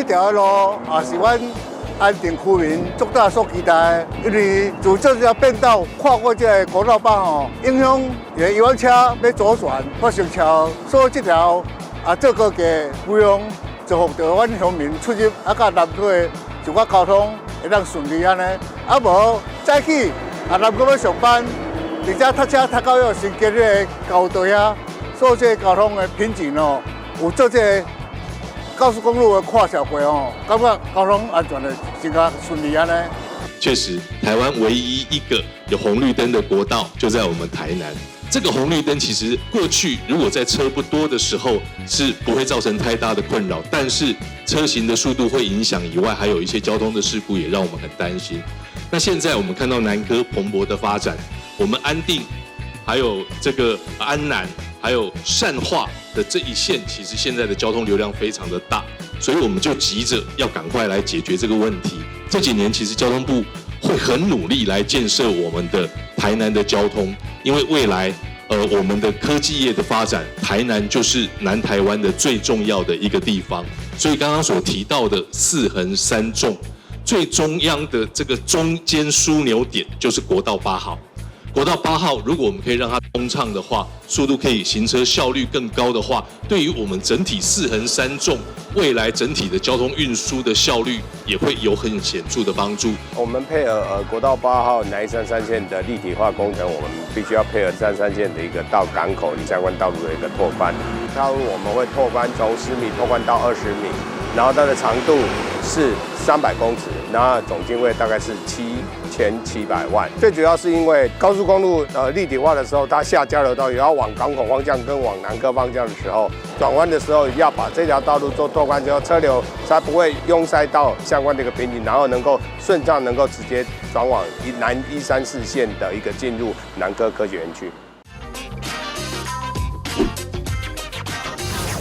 條路也是阮安定區民足早所期待的，因為自這條變道跨過這个國道八吼，影響遊覽車欲左轉發生車禍，所以這條啊做高架不用造福著阮鄉民出入啊，佮南科的一寡交通會當順利按呢。啊無早起啊南科欲上班，而且塞車塞到彼个新街彼个交道遐，所以這个交通的瓶頸哦，有做這个高速公路的跨橋過吼，感覺交通安全的真較順利按呢。確實，台灣唯一一個有紅綠燈的國道就在我們台南。這個紅綠燈其實過去如果在車不多的時候是不會造成太大的困擾，但是車行的速度會影響以外，還有一些交通的事故也讓我們很擔心。那現在我們看到南科蓬勃的發展，我們安定，還有這個安南，還有善化的這一線，其實現在的交通流量非常的大，所以我們就急着要趕快來解決這個問題。這幾年其實交通部會很努力來建設我們的台南的交通，因為未來，我們的科技業的發展，台南就是南台灣的最重要的一個地方。所以剛剛所提到的四橫三縱，最中央的這個中間樞紐點就是國道八號。國道八號，如果我們可以讓它通暢的話，速度可以行車效率更高的話，對於我們整體四橫三縱未來整體的交通運輸的效率也會有很顯著的幫助。我們配合國道八號南一三三線的立體化工程，我們必須要配合三三線的一個到港口相關道路的一個拓寬。道路我們會拓寬從10米拓寬到20米，然後它的長度是300公尺，然後總經費大概是7700萬。最主要是因為高速公路立體化的時候，它下交流道也要往港口方向跟往南科方向的時候，轉彎的時候要把這條道路做拓寬之後，車流才不會擁塞到相關的一個瓶頸，然後能夠順暢能夠直接轉往南134線的一個進入南科科學園區。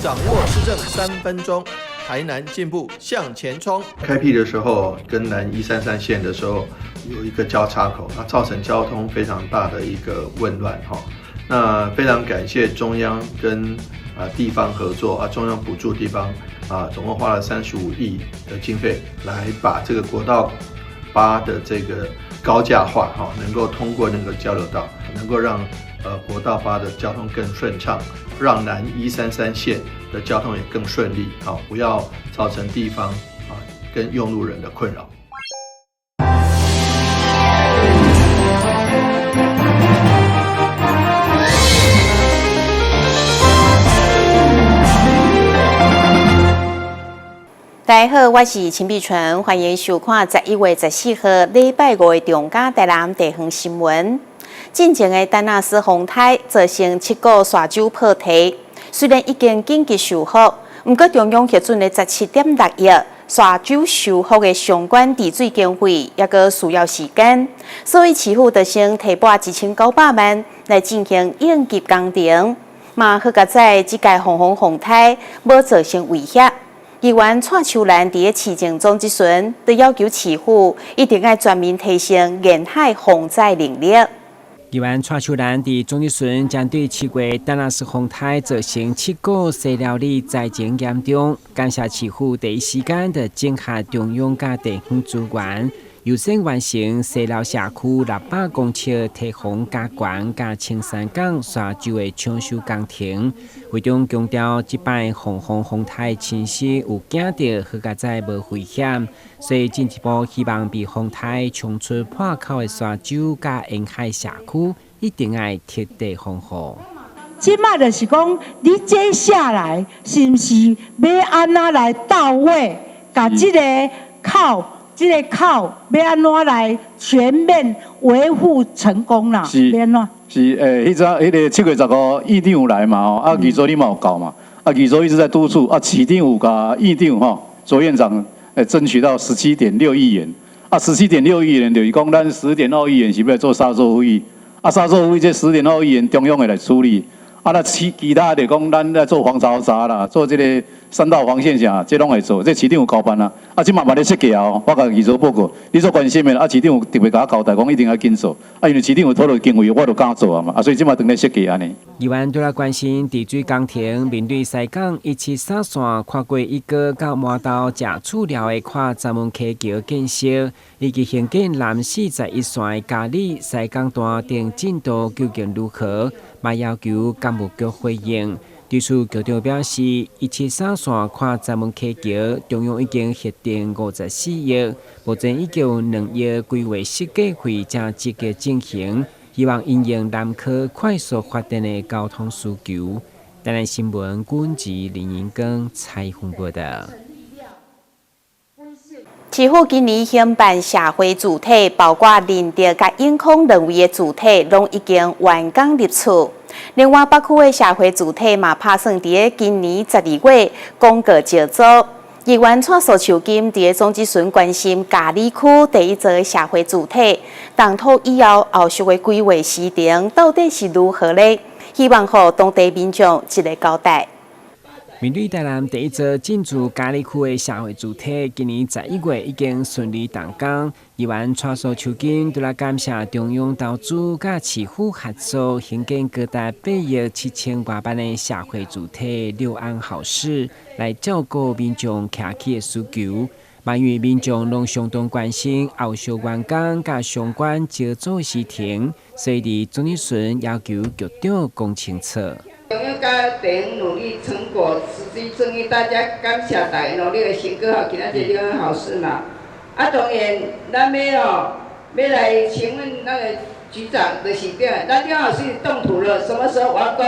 掌握市政3分鐘，台南進步向前衝。開闢的時候，跟南一三三線的時候有一個交叉口，那造成交通非常大的一個混亂哈。那非常感謝中央跟地方合作啊，中央補助地方啊，總共花了35億的經費來把這個國道八的這個高架化哈，能夠通過那個交流道，能夠讓國道八的交通更順暢，讓南一三三線的交通也更順利，好，不要造成地方啊跟用路人的困擾。大家好，我是陳碧純，歡迎收看11月14號禮拜五的中嘉台南地方新聞。進前的丹那斯風颱造成七股沙洲破堤，雖然已經緊急修復，毋過中央核准的17.6億沙洲修復的相關治水經費，猶閣需要時間，所以市府就先提撥1900萬來進行應急工程。嘛好佳哉，這屆鳳凰風颱無造成威脅。議員蔡秋蘭佇咧市政總質詢，就要求市府一定愛全面提升沿海防災能力。議員蔡秋蘭佇總質詢針對7月丹那斯風颱造成七股西寮里災情嚴重，感謝市府第一時間就整合中央佮地方資源，優先完成西寮社區600公尺堤防加懸佮青山港沙洲的搶修工程。會中強調，這擺鳳凰風颱侵襲有驚著，好佳哉無危險，所以進一步希望被風颱衝出破口的沙洲佮沿海社區，一定愛徹底防護。這擺就是講，你接下來是毋是欲按怎來到位，共這个口，這个口欲按怎來全面維護成功啦？是欲按怎？是彼陣彼个7月15，院長有來嘛吼，啊，議座你嘛有到嘛，啊，議座一直在督促，啊，市長有共院長吼，卓院長爭取到十七點六億元，啊，十七點六億元就是講咱10.2億元是欲來做沙洲復育，啊，沙洲復育這十點二億元中央會來處理，啊，那其他就講咱來做防潮閘啦，做這个三道防線啥，這攏會做，這市長有交辦啊。啊，這嘛嘛咧設計啊，我共議所報告，你所關心的，啊，市長有特別共我交代，講一定愛緊做。啊，因為市長有討論經費，我就敢做啊嘛。啊，所以這嘛正咧設計按呢。議員除了關心治水工程，面對西港173線跨過一哥到滿豆食厝寮的跨閘門溪橋建設，以及興建南41線的佳里西港段等進度究竟如何，嘛要求工務局回應。對此，局長表示，173線跨閘門溪橋，中央已經核定54億，目前已經有2億規劃設計費正積極進行，希望因應南科快速發展的交通需求。台南新聞，軍籍林英庚採訪報道。市府今年興辦社會住宅，包括仁德佮永康兩位的住宅，攏已經完工入厝。另外，北區的社會住宅嘛，拍算佇今年12月公告招租。議員蔡蘇樹金佇總質詢關心佳里區第一座的社會住宅，動土以後後續的規劃時程到底是如何呢？希望予當地民眾一個交代。面對台南第一座進駐佳里區的社會住宅，今年11月已經順利動工。議員蔡蘇樹金除了感謝中央投資佮市府合作興建高達8億7千外萬的社會住宅六安好市，來照顧民眾徛起的需求。嘛因為民眾攏相當關心後續完工佮相關招租時程，所以佇總質詢要求局長講清楚。中央佮地方努力成果，實際正義，大家感謝大家努力的成果吼，今仔日六安好市嘛。啊，當然，咱欲吼，欲來請問那個局長，就是對，咱六安好市動土了，什麼時候完工？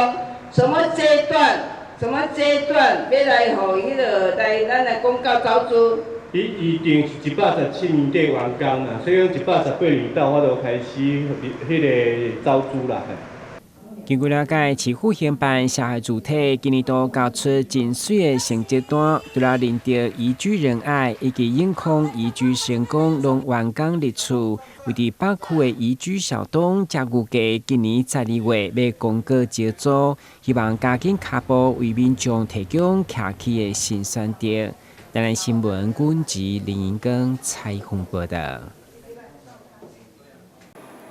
什麼階段？什麼階段欲來予彼個來咱來公告招租？伊預定是117年底完工啦，所以講118年到我就開始彼個招租啦。根據了解，市府興辦社會住宅，今年度交出真媠的成績單，除了仁德宜居仁愛以及永康宜居成功攏完工入厝，位佇北區的宜居小東，則預計今年12月欲公告招租，希望加緊跤步為民眾提供徛起的新選擇。台南新聞，阮吉林英庚採訪報道。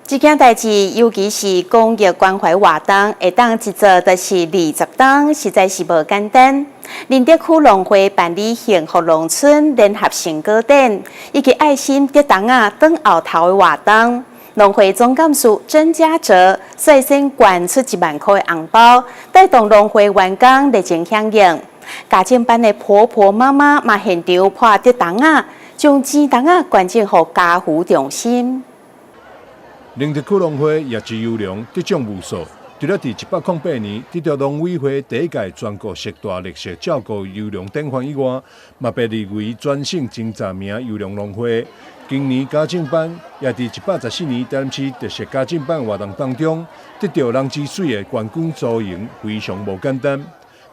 這件代誌，尤其是公益關懷活動，會當一做就是20冬，實在是無簡單。仁德區農會辦理幸福農村聯合成果展，以及愛心竹筒仔轉後頭的活動。農會總幹事曾家哲率先捐出1萬箍的紅包，帶動農會員工熱情響應。家政班的婆婆媽媽嘛現場破竹筒仔，將錢筒仔捐贈予家扶中心。仁德區農會業績優良，得獎無數。除了佇108年得到農委會第一屆全國十大綠色照顧優良典範以外，嘛被列為全省前10名優良農會。今年家政班也佇114年台南市特色家政班活動當中，得到人之媠的冠軍殊榮，非常無簡單。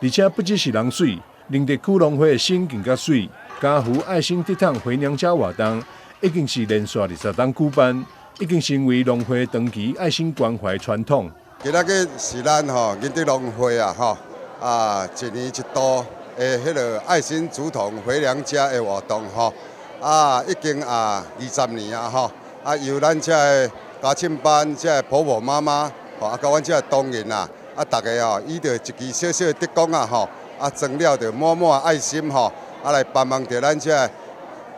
而且不只是人媠，仁德區農會的心更加媠。家扶愛心竹筒回娘家活動已經是連續20冬舉辦，已經成為農會長期愛心關懷傳統。今仔日是咱吼仁德農會啊吼啊一年一度的彼个愛心竹筒回娘家的活動吼啊已經啊20年啊吼啊由咱這个家政班這个婆婆媽媽吼啊佮阮這个同仁啊啊逐家吼以著一支小小的竹筒仔吼啊裝了著滿滿愛心吼啊來幫忙著咱這个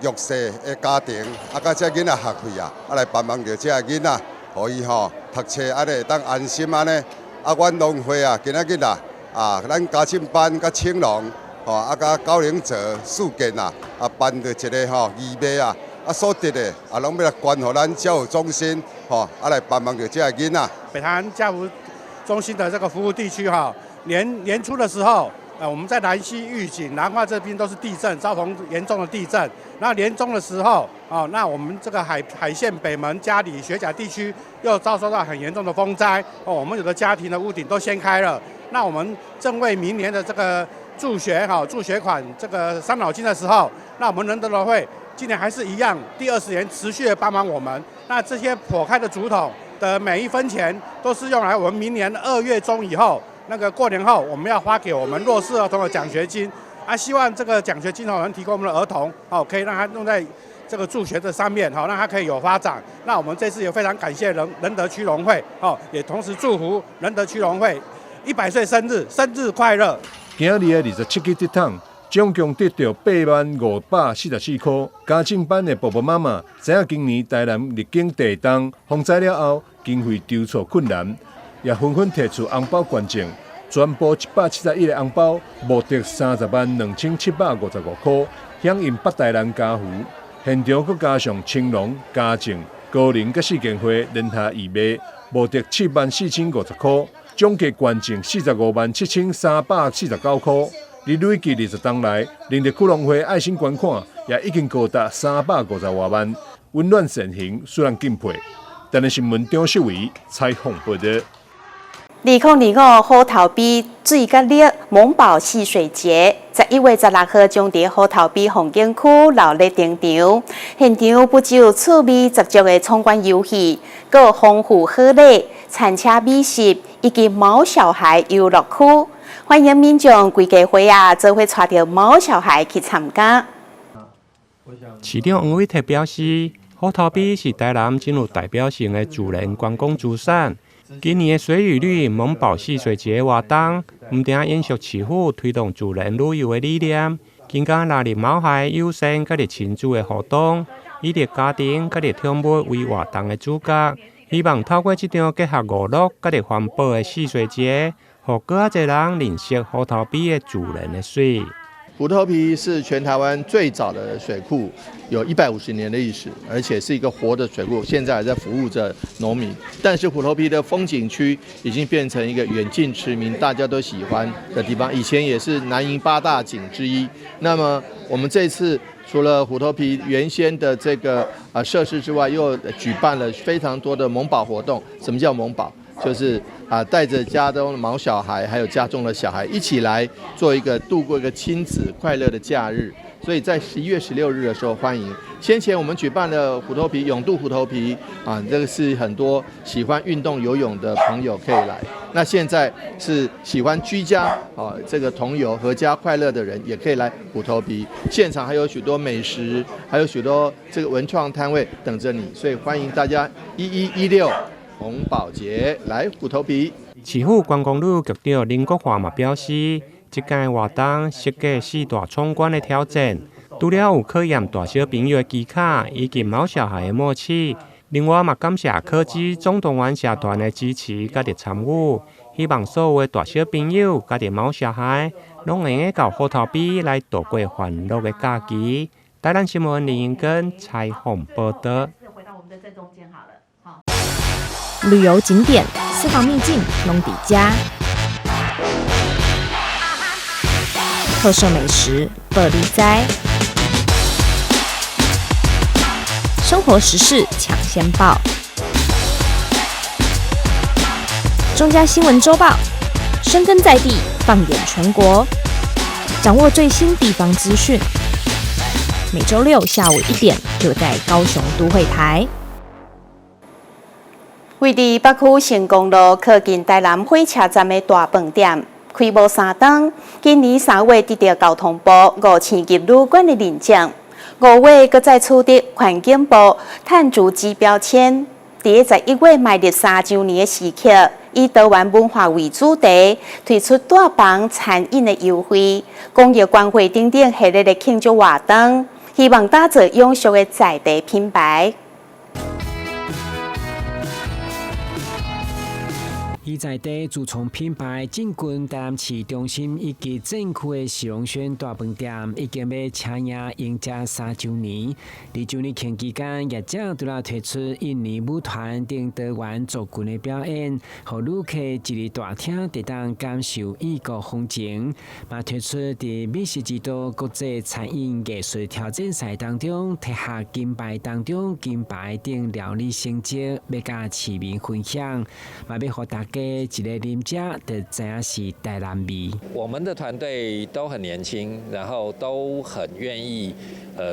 弱勢的家庭啊佮這囡仔學費啊啊來幫忙著這個囡仔，予伊吼讀冊按呢會當安心按呢。啊，阮農會啊，今仔日啊，啊，咱家政班佮青農吼啊，佮高齡者四建啊，啊辦著一個吼義賣啊，啊所得的啊，攏欲來捐予咱教育中心吼，啊來幫忙著這個囡仔。北台灣家扶中心的這個服務地區哈，年年初的時候，我們在蘭溪、玉井、南化這邊都是地震，遭逢嚴重的地震。那年終的時候，哦，那我們這個海線北門、佳里、學甲地區又遭受到很嚴重的風災，哦，我們有的家庭的屋頂都掀開了。那我們正為明年的這個助學哈助學款這個傷腦筋的時候，那我們仁德農會今年還是一樣，第20年持續的幫忙我們。那這些破開的竹筒的每一分錢，都是用來我們明年2月中以後，那個過年後，我們要發給我們弱勢兒童的獎學金。啊，希望這個獎學金能提供我們的兒童，哦，可以讓他用在這個助學的上面，好，讓他可以有發展。那我們這次也非常感謝仁德區農會，哦，也同時祝福仁德區農會100歲生日，生日快樂。今日的27支竹筒，總共得著80,544箍。家政班的爸爸媽媽知影今年台南歷經地動風災了後，經費籌措困難，也紛紛提出紅包捐贈，全部171個紅包，募得302,755箍，響應北台南家扶。現場閣加上青農、家政、高齡佮四間會聯合義賣，募得74,050箍，總計捐贈457,349箍。而累計20冬來，仁德區農會愛心捐款也已經高達350外萬，溫暖善行，使人敬佩。台南新聞張秀偉採訪報導。2025虎頭埤水佮綠萌寶戲水節，11月16號將佇虎頭埤風景區熱鬧登場。現場不只有趣味十足的闖關遊戲，閣有豐富好禮、餐車美食以及毛小孩遊樂區，歡迎民眾規家伙仔做伙帶著毛小孩去參加。市長黃偉哲表示，虎頭埤是台南真有代表性的自然觀光資產。今年的水與綠萌寶戲水節活動，毋但延續市府推動自然旅遊的理念，更加納入毛孩友善佮親子的活動，以著家庭佮寵物為活動的主角，希望透過這場結合娛樂佮環保的戲水節，予閣較濟人認識虎頭埤的自然的水。虎頭埤是全台灣最早的水庫，有150年的歷史，而且是一個活的水庫，現在還在服務着農民。但是虎頭埤的風景區已經變成一個遠近馳名、大家都喜歡的地方。以前也是南瀛八大景之一。那麼我們這次除了虎頭埤原先的這個設施之外，又舉辦了非常多的萌寶活動。什麼叫萌寶？就是啊，帶着家中的毛小孩，還有家中的小孩一起來做一個度過一個親子快樂的假日。所以在11月16日的時候，歡迎。先前我們舉辦了虎頭埤泳渡虎頭埤啊，這個是很多喜歡運動游泳的朋友可以來。那現在是喜歡居家啊，這個同遊合家快樂的人也可以來虎頭埤。現場還有許多美食，還有許多這個文創攤位等着你，所以歡迎大家1116。萌寶節來虎頭埤。市府觀光旅局長林國華嘛表示，這屆活動設計四大闖關的挑戰，除了有考驗大小朋友的技巧以及毛小孩的默契，另外嘛感謝科技總動員社團的支持佮參與，希望所有的大小朋友佮毛小孩，攏會用到虎頭埤來度過歡樂的假期。台南新聞林英根採訪報導。旅遊景點、私房秘境攏佇遮，特色美食報你知，生活時事搶先報，中嘉新聞週報，深耕在地，放眼全國，掌握最新地方資訊。每週六下午1點，就在高雄都會台。位佇北區成功路靠近台南火車站的大飯店，開幕3冬，今年3月得著交通部五星級旅館的認證，5月閣再取得環境部碳足跡標籤。佇11月邁入3週年的時刻，以多元文化為主題，推出帶房餐飲的優惠、公益關懷等等系列的慶祝活動，希望打造永續的在地品牌。以在地自創品牌進軍台南市中心以及鎮區的祥軒大飯店，已經欲車迎迎接3週年。二週年慶期間，業者除了推出印尼舞團等多元族群的表演，予旅客一入大廳就當感受異國風情。嘛推出佇美食之都國際餐飲藝術挑戰賽當中，摕下金牌當中金牌等料理成績，欲佮市民分享，嘛欲予大家家一个啉食，就知影是台南味。我們的團隊都很年輕，然後都很願意，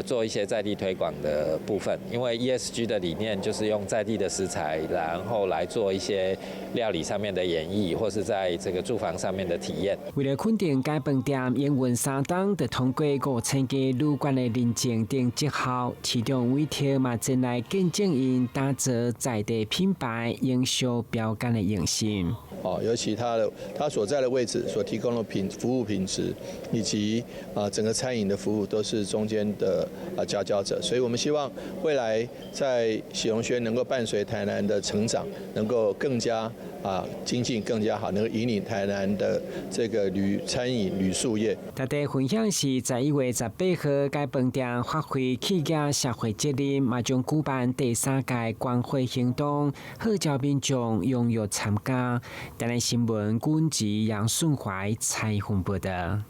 做一些在地推廣的部分。因為 ESG 的理念就是用在地的食材，然後來做一些料理上面的演繹，或是在這個住房上面的體驗。為了肯定該飯店營運3冬，就通過5000家旅館的認證等績效，市長委託嘛前來見證𪜶打造在地品牌營銷標桿的用心。哦，尤其他所在的位置所提供的服務品質，以及整個餐飲的服務都是中間的佼佼者，所以我們希望未來在璽榮軒能夠伴隨台南的成長，能夠更加精進更加好，能夠引領台南的這個餐飲旅宿業。大家分享是11月18號，該飯店發揮企業社會責任，嘛將舉辦第三屆關懷行動，號召民眾踴躍參加。台南新聞軍籍楊順懷採訪報道。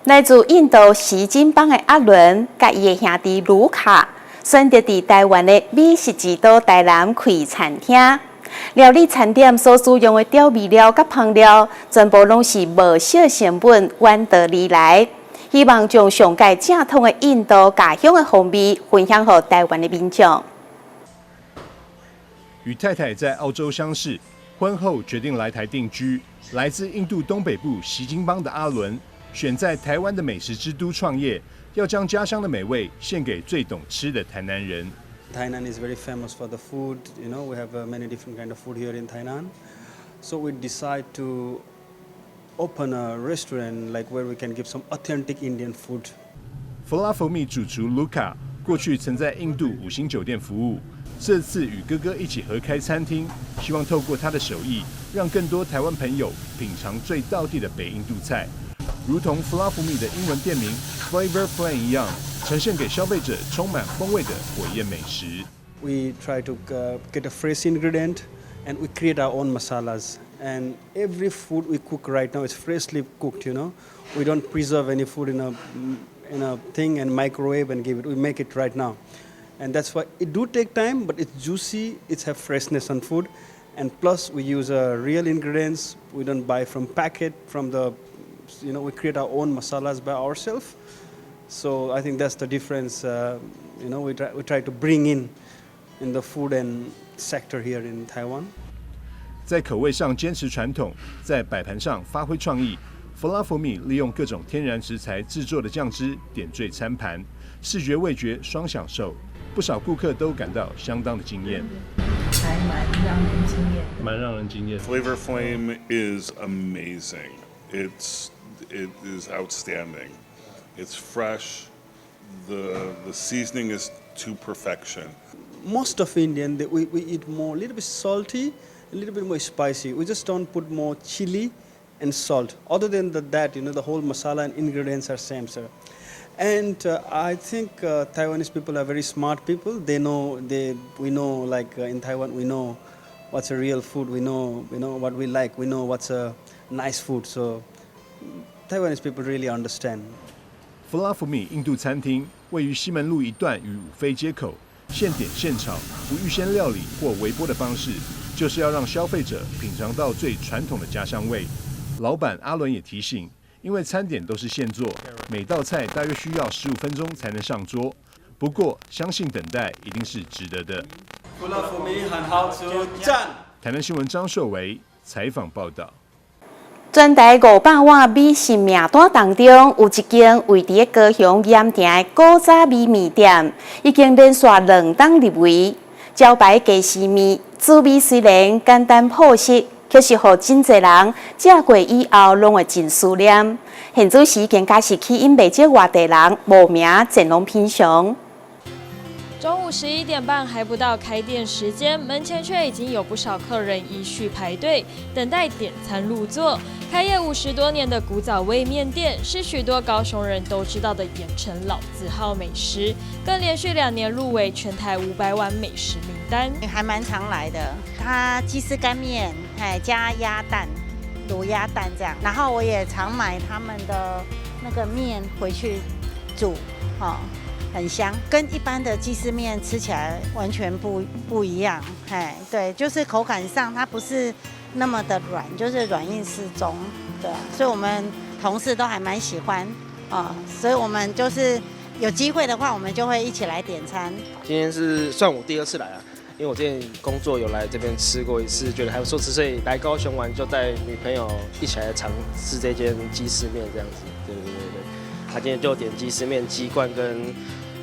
來自印度錫金邦的阿倫，佮伊的兄弟盧卡，選擇佇台灣的美食之都台南開餐廳。料理餐點所使用的調味料佮烹料，全部攏是無小成本遠道而來，希望將上蓋正統的印度家鄉的風味分享予台灣的民眾。與太太在澳洲相識，婚後決定來台定居。來自印度東北部錫金邦的阿倫，選在台灣的美食之都創業，要將家鄉的美味獻給最懂吃的台南人。 Tainan is very famous for the food. We have many different kind of food here in Tainan. So we decide to open a restaurant like where we can give some authentic Indian food. 弗拉弗米主廚盧卡過去曾在印度五星酒店服務，這次與哥哥一起合開餐廳，希望透過他的手藝，讓更多台灣朋友品嘗最道地的北印度菜，如同弗拉弗米的英文店名 Flavor Flame 一樣，呈現給消費者充滿風味的火焰美食。 We try to get a fresh ingredient, and we create our own masalas. And every food we cook right now is freshly cooked. We don't preserve any food in a thing and microwave and give it. We make it right now, and that's why it do take time, but it's juicy. It's have freshness on food, and plus we use real ingredients. We don't buy from packet from the, we create our own masalas by ourselves. So I think that's the difference. We try to bring in the food and sector here in Taiwan. 在口味上堅持傳統，在擺盤上發揮創意。弗拉弗米利用各種天然食材製作的醬汁點綴餐盤，視覺味覺雙享受，不少顧客都感到相當的驚豔。還蠻讓人驚豔。蠻讓人驚豔。 Flavor Flame is amazing. It is outstanding. It's fresh. The seasoning is to perfection. Most of Indian, we eat more, a little bit salty, a little bit more spicy. We just don't put more chili and salt. Other than that, the whole masala and ingredients are same, sir. And I think Taiwanese people are very smart people. They know, they, we know, like in Taiwan, we know what's a real food. We know what we like. We know what's a nice food. So Taiwanese people really understand. 弗拉弗米印度餐廳位於西門路一段與五妃街口，現點現炒，不預先料理或微波的方式，就是要讓消費者品嘗到最傳統的家鄉味。老闆阿倫也提醒，因為餐點都是現做，每道菜大約需要15分鐘才能上桌。不過，相信等待一定是值得的。弗拉弗米很好吃，讚！台南新聞張碩維採訪報道。全台500碗美食名單當中，有一間位佇高雄鹽埕的古早味麵店，已經連續2冬入圍。招牌雞絲麵，滋味雖然簡單樸實，卻是予真濟人食過以後攏會真思念。現此時更加是吸引袂少外地人慕名前往品嘗。中午11點半還不到開店時間，門前卻已經有不少客人依序排隊，等待點餐入座。開業50多年的古早味麵店，是許多高雄人都知道的鹽埕老字號美食，更連續2年入圍全台500碗美食名單。還蠻常來的，它雞絲乾麵，哎加鴨蛋，滷鴨蛋這樣。然後我也常買他們的那個麵回去煮，哈。很香，跟一般的雞絲麵吃起來完全不一樣。嘿，對，就是口感上它不是那麼的那麼的軟，就是軟硬適中，對啊，所以我們同事都還蠻喜歡啊，所以我們就是有機會的話，我們就會一起來點餐。今天是算我第二次來啊，因為我之前工作有來這邊吃過一次，覺得還不錯吃，所以來高雄玩就帶女朋友一起來嘗試這間雞絲麵這樣子。對對對對，他今天就點雞絲麵、雞冠跟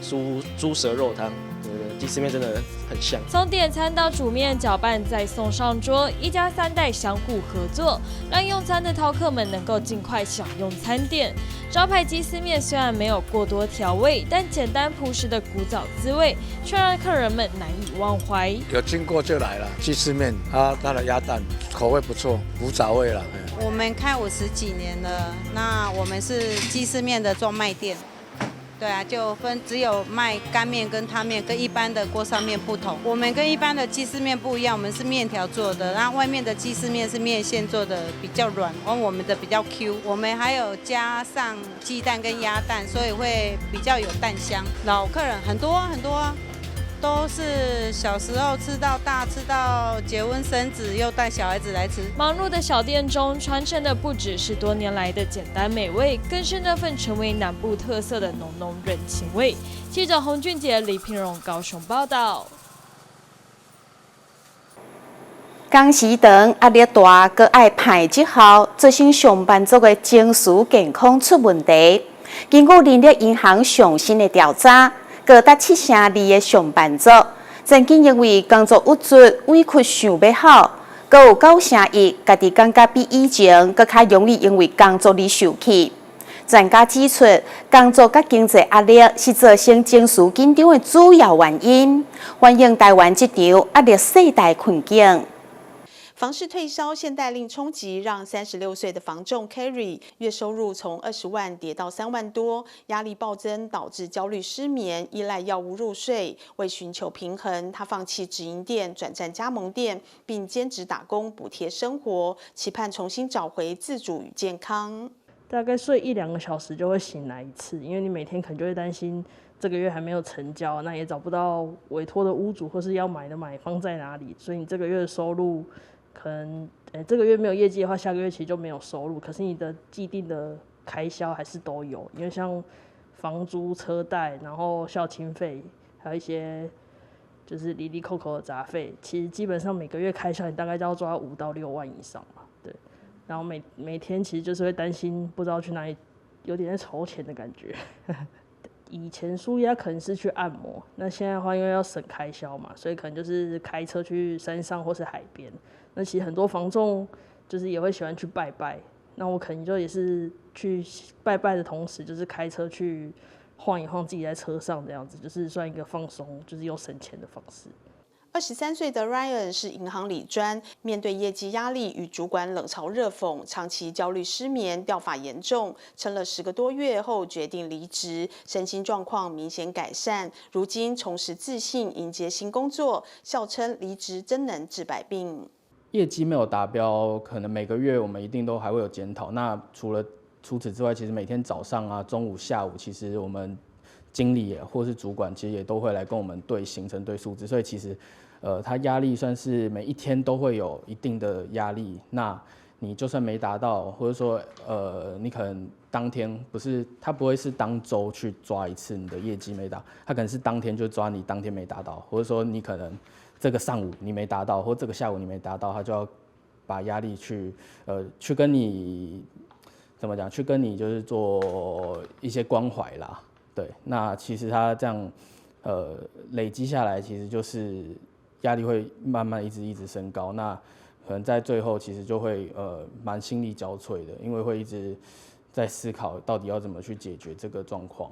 豬舌肉湯。對對，雞絲麵真的很香。從點餐到煮麵、攪拌，再送上桌，一家三代相互合作，讓用餐的饕客們能夠盡快享用餐點。招牌雞絲麵雖然沒有過多調味，但簡單樸實的古早滋味，卻讓客人們難以忘懷。有經過就來了，雞絲麵啊，它的鴨蛋口味不錯，古早味了。我們開50幾年了，那我們是雞絲麵的專賣店。對啊，就分只有賣乾麵跟湯麵，跟一般的鍋燒麵不同。我們跟一般的雞絲麵不一樣，我們是麵條做的，然後外面的雞絲麵是麵線做的，比較軟，而我們的比較 Q。我們還有加上雞蛋跟鴨蛋，所以會比較有蛋香。老客人很多很多，都是小時候吃到大，吃到結婚生子，又帶小孩子來吃。忙碌的小店中，傳承的不只是多年來的簡單美味，更是那份成為南部特色的濃濃人情味。記者洪俊杰、李品榮高雄報道。工時長、壓力大，閣愛派績效，造成上班族的情緒健康出問題。根據人力銀行上新的調查，高達72%的上班族曾經因為工作鬱卒、委屈想欲哭，閣有91%家己感覺比以前閣較容易因為工作而受氣。專家指出，工作佮經濟壓力是造成情緒緊張的主要原因，反映台灣職場壓力世代困境。房市退燒，限貸令衝擊，讓36歲的房仲 Kerry 月收入從20萬跌到3萬多，壓力暴增，導致焦慮失眠，依賴藥物入睡。為尋求平衡，他放棄直營店，轉戰加盟店，並兼職打工補貼生活，期盼重新找回自主與健康。大概睡一兩個小時就會醒來一次，因為你每天可能就會擔心這個月還沒有成交，那也找不到委託的屋主或是要買的買方在哪裡，所以你這個月的收入可能，這個月沒有業績的話，下個月其實就沒有收入。可是你的既定的開銷還是都有，因為像房租、車貸，然後孝親費，還有一些就是哩哩扣扣的雜費，其實基本上每個月開銷你大概就要抓5到6萬以上嘛，對。然後每天其實就是會擔心不知道去哪裡，有點在籌錢的感覺。以前舒壓可能是去按摩，那現在的話因為要省開銷嘛，所以可能就是開車去山上或是海邊。那其實很多房仲就是也會喜歡去拜拜，那我可能就也是去拜拜的同時，就是開車去晃一晃，自己在車上這樣子，就是算一個放鬆，就是又省錢的方式。 23歲的 Ryan 是銀行理專，面對業績壓力與主管冷嘲熱諷，長期焦慮失眠，掉髮嚴重，撐了10個多月後決定離職，身心狀況明顯改善，如今重拾自信，迎接新工作，笑稱離職真能治百病。業績沒有達標，可能每個月我們一定都還會有檢討。那除此之外，其實每天早上啊、中午、下午，其實我們經理或是主管，其實也都會來跟我們對行程、對數字，所以其實，他壓力算是每一天都會有一定的壓力。那你就算沒達到，或者說，你可能當天不是，他不會是當週去抓一次你的業績沒達，他可能是當天就抓你當天沒達到，或者說你可能這個上午你沒達到，或這個下午你沒達到，他就要把壓力去跟你怎麼講，去跟你就是做一些關懷啦。對，那其實他這樣，累積下來，其實就是壓力會慢慢一直一直升高。那可能在最後，其實就會蠻心力交瘁的，因為會一直在思考到底要怎麼去解決這個狀況。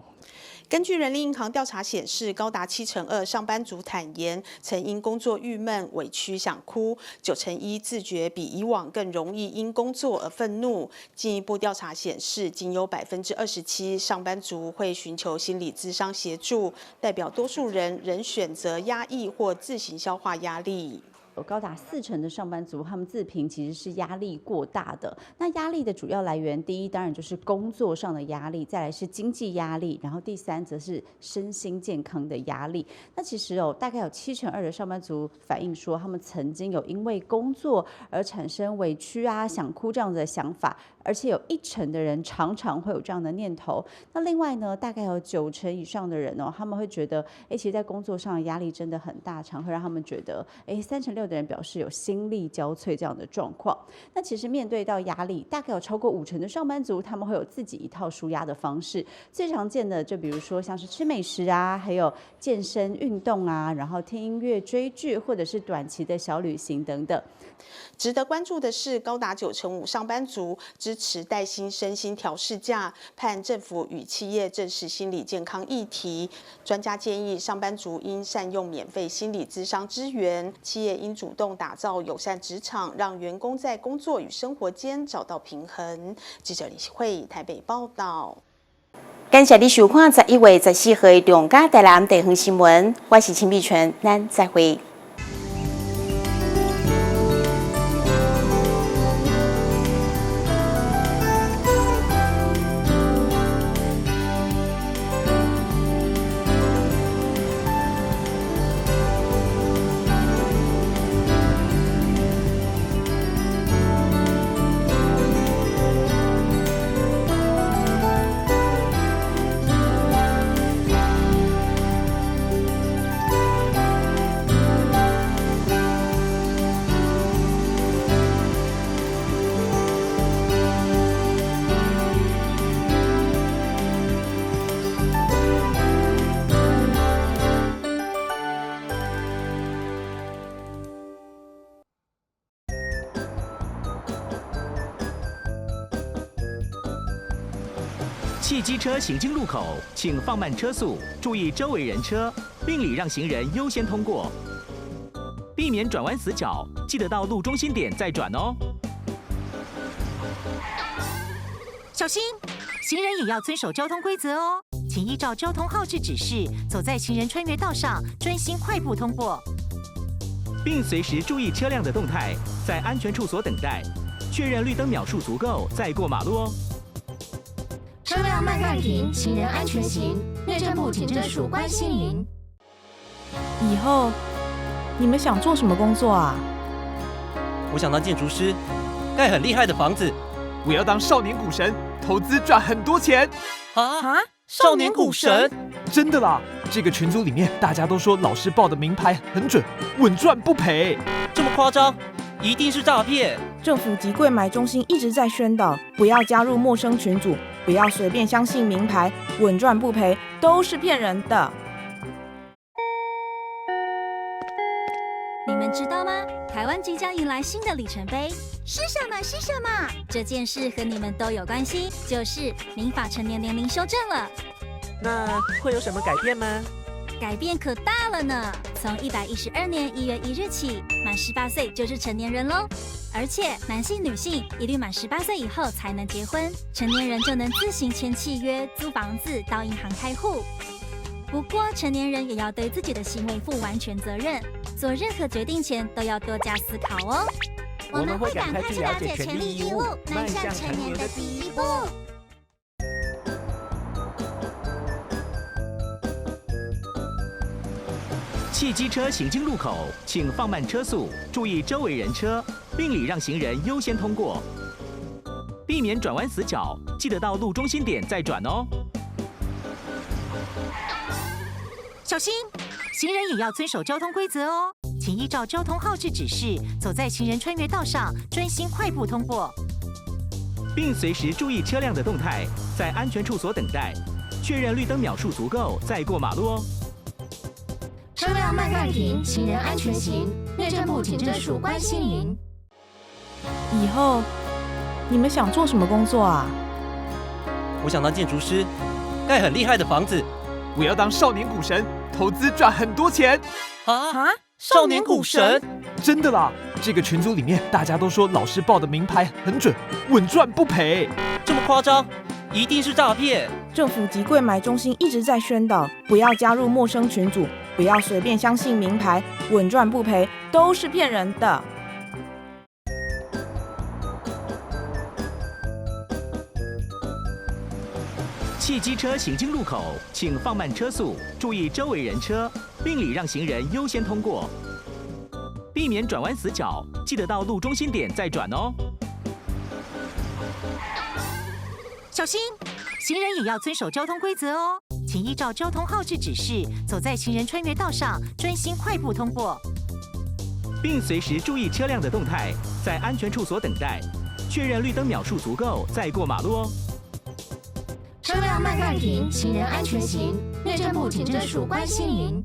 根據人力銀行調查顯示，高達72%上班族坦言曾因工作鬱悶、委屈想哭，91%自覺比以往更容易因工作而憤怒。進一步調查顯示，僅有27%上班族會尋求心理諮商協助，代表多數人仍選擇壓抑或自行消化壓力。有高達40%的上班族，他們自評其實是壓力過大的。那壓力的主要來源，第一當然就是工作上的壓力，再來是經濟壓力，然後第三則是身心健康的壓力。那其實哦，大概有72%的上班族反映說，他們曾經有因為工作而產生委屈啊、想哭這樣的想法，而且有1成的人常常會有這樣的念頭。那另外呢，大概有9成以上的人哦，他們會覺得，其實在工作上的壓力真的很大，常會讓他們覺得，36%的人表示有心力交瘁這樣的狀況。那其實面對到壓力，大概有超過5成的上班族，他們會有自己一套舒壓的方式。最常見的就比如說像是吃美食啊，還有健身運動啊，然後聽音樂、追劇，或者是短期的小旅行等等。值得關注的是，高達95%上班族支持帶薪身心調適假，盼政府與企業正視心理健康議題。專家建議，上班族應善用免費心理諮商資源，企業應主動打造友善職場，讓員工在工作與生活間找到平衡。記者李慧台北報道。感謝你收看11月14號的中嘉台南地方新聞，我是陳美泉，咱再會。汽機車行經路口，請放慢車速，注意周圍人車，並禮讓行人優先通過，避免轉彎死角。記得到路中心點再轉哦。小心，行人也要遵守交通規則哦，請依照交通號誌指示，走在行人穿越道上，專心快步通過，並隨時注意車輛的動態，在安全處所等待，確認綠燈秒數足夠再過馬路哦。車輛慢慢停，行人安全行。內政部警政署關心您。以後你們想做什麼工作啊？我想當建築師，蓋很厲害的房子。我要當少年股神，投資賺很多錢。啊！少年股神？真的啦！這個群組裡面大家都說老師報的明牌很準，穩賺不賠。這麼誇張？一定是詐騙。政府及櫃買中心一直在宣導，不要加入陌生群組，不要隨便相信明牌，穩賺不賠都是騙人的。你們知道嗎？台灣即將迎來新的里程碑，是什麼？是什麼？這件事和你們都有關係，就是民法成年年齡修正了。那會有什麼改變嗎？改變可大了呢！從112年1月1日起，滿18歲就是成年人嘍。而且男性、女性一律滿18歲以後才能結婚，成年人就能自行簽契約、租房子、到銀行開戶。不過，成年人也要對自己的行為負完全責任，做任何決定前都要多加思考哦。我們會趕快去了解權利義務，邁向成年的第一步。汽機車行經路口，請放慢車速，注意周圍人車，並禮讓行人優先通過，避免轉彎死角。記得到路中心點再轉哦。小心，行人也要遵守交通規則哦，請依照交通號誌指示，走在行人穿越道上，專心快步通過，並隨時注意車輛的動態，在安全處所等待，確認綠燈秒數足夠再過馬路哦。車輛慢慢停，行人安全行。內政部警政署關心您。以後你們想做什麼工作啊？我想當建築師，蓋很厲害的房子。我要當少年股神，投資賺很多錢。啊！少年股神？真的啦！這個群組裡面大家都說老師報的明牌很準，穩賺不賠。這麼誇張？一定是詐騙。政府及櫃買中心一直在宣導，不要加入陌生群組，不要隨便相信名牌，穩賺不賠，都是騙人的。汽機車行經路口，請放慢車速，注意周圍人車，並禮讓行人優先通過，避免轉彎死角，記得到路中心點再轉哦。小心，行人也要遵守交通規則哦，請依照交通號誌指示，走在行人穿越道上，專心快步通過，並隨時注意車輛的動態，在安全處所等待，確認綠燈秒數足夠再過馬路哦。車輛慢慢停，行人安全行。內政部警政署關心您。